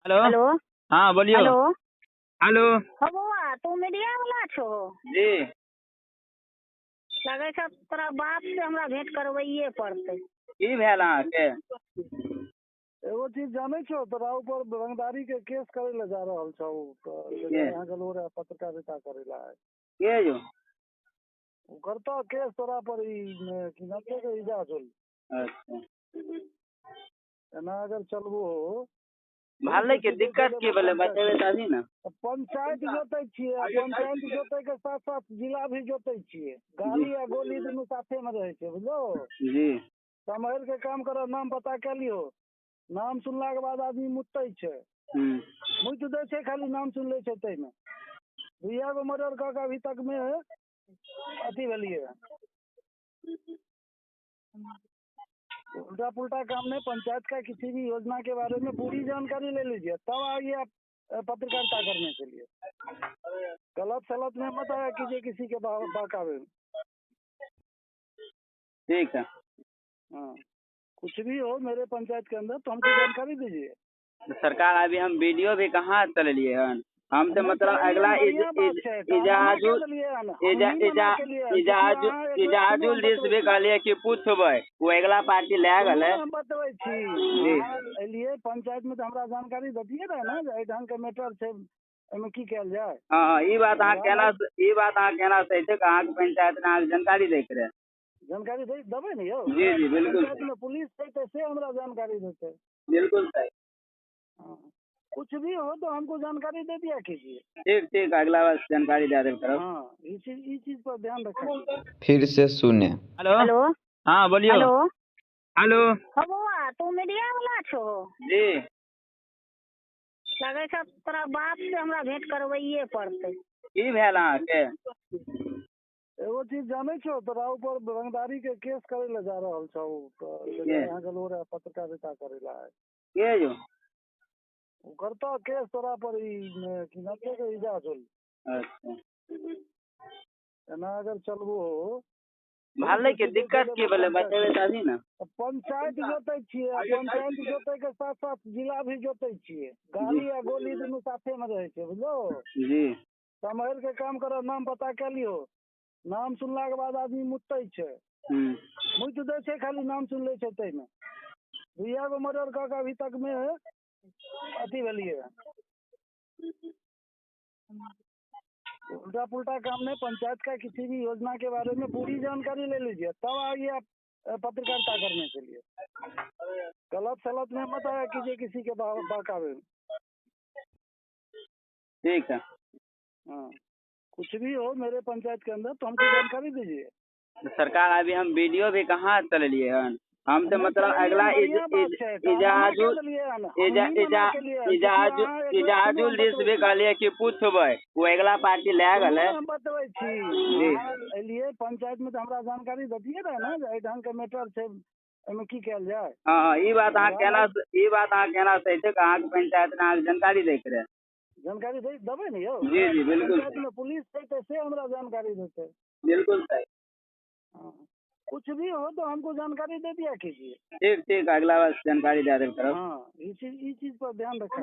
Hello. Hello. हाँ, बोलियो। Hello. Hello. हौ बौआ, तू मीडिया वाला छहो? जी। लगै छौ तोरा बाप से हमरा भेंट करबैये पड़तै। की भेल अहाँके? एगो चीज जानै छौ, तोरा ऊपर रंगदारी के केस करे ले जा रहल छौ। के? यहाँ गेलो रहे पत्रकारिता करे ला। के यौ? ओ करतो केस तोरा पर, ई की नाम छै, इजाजुल। अच्छा। एना अगर चलबो हो भेलै के दिक्कत की भेलै, बतेबै तभी ने। पंचायत जोतै छियै आ पंचायत जोतै के साथ साथ जिला भी जोतै छियै। गाली आ गोली दुनू साथे में रहै छै, बुझलो? जी। सम्हरि के काम करऽ, नाम पता कए लियौ। नाम सुनला के बाद आदमी मुतै छै। मुति दै छै, खाली नाम सुन लै छै। ताहिमे दुइया गो मर्डर कऽ के अभी तक मे अथी भेलियै। उल्टा पुल्टा काम नहीं, पंचायत का किसी भी योजना के बारे में पूरी जानकारी ले लीजिए, तब आइए आप पत्रकारिता करने के लिए। गलत सलत में मत आया कीजिए किसी के बहकावे में। ठीक है। हाँ, कुछ भी हो मेरे पंचायत के अंदर तो हमको जानकारी दीजिए। सरकार, अभी हम वीडियो भी कहाँ चलेलिए हन? हम तऽ मतलब अगला इजाजुल इजाजुल दिस भी कहलियै कि पूछबै, ओ अगला पार्टी लए गेलै। हम बतबै छी। जी। अहाँ एलियै पंचायत में तऽ हमरा जानकारी दैतियै रहे ने जे एहि ढंग के मैटर छै, एहिमे की कयल जाय। हँ, ई बात अहाँ केना, ई बात अहाँ केना सही छै? अहाँके पंचायत ने अहाँके जानकारी दैके रहै। जानकारी दे देबै ने यौ। जी जी, बिल्कुल। पंचायत में पुलिस छै तऽ से हमरा जानकारी देतै। बिल्कुल सही। हाँ, कुछ भी हो तो हमको जानकारी दे दिया कीजिए। ठीक ठीक, अगला बार जानकारी दे देब करब। हाँ, ई चीज पर ध्यान रखा। फिर से शून्य। हेलो। हेलो। हाँ, बोलियो। हेलो। हेलो। हौ बौआ, तू मीडिया वाला छहो? जी। लगै छौ तोरा बाप से हमरा भेंट करबैये पड़तै। की भेल अहाँके? एगो चीज जानै छौ, तोरा ऊपर रंगदारी के केस करे ले जा रहल छौ। के? यहाँ गेलो रहे पत्रकारिता करे ला। के यौ? ओ करतो केस तोरा पर, ई की नाम छै, इजाजुल। अच्छा। एना अगर चलबो हो भेलै के दिक्कत की भेलै, बतेबै तभी ने। पंचायत जोतै छियै आ पंचायत जोतै के साथ साथ जिला भी जोतै छियै। गाली आ गोली दुनू साथे में रहै छै, बुझलो? जी। सम्हरि के काम करऽ, नाम पता कए लियौ। नाम सुनला के बाद आदमी मुतै छै। मुति दै छै, खाली नाम सुन लै छै। ताहिमे दुइया गो मर्डर कऽ के अभी तक मे अथी भेलियै। उल्टा पुल्टा काम नहीं, पंचायत का किसी भी योजना के बारे में पूरी जानकारी ले लीजिए, तब आइए आप पत्रकारिता करने के लिए। गलत सलत में मत आया कीजिए किसी के बहकावे में। ठीक है। हाँ, कुछ भी हो मेरे पंचायत के अंदर तो हमको जानकारी दीजिए। सरकार, अभी हम वीडियो भी कहाँ चलेलिए हन? हम तऽ मतलब अगला इजाजुल इजाजुल दिस भी कहलियै कि पूछबै, ओ अगला पार्टी लए गेलै। हम बतबै छी। जी। अहाँ एलियै पंचायत में तऽ हमरा जानकारी दैतियै रहे ने जे एहि ढंग के मैटर छै, एहिमे की कयल जाय। हँ, ई बात अहाँ केना, ई बात अहाँ केना सही छै? अहाँके पंचायत ने अहाँके जानकारी दैके रहै। जानकारी दे देबै ने यौ। जी जी, बिल्कुल। पंचायत में पुलिस छै तऽ से हमरा जानकारी देतै। बिल्कुल सही। हाँ, कुछ भी हो तो हमको जानकारी दे दिया कीजिए। ठीक ठीक, अगला बार जानकारी दे देब करब। हाँ, ई चीज पर ध्यान रखा।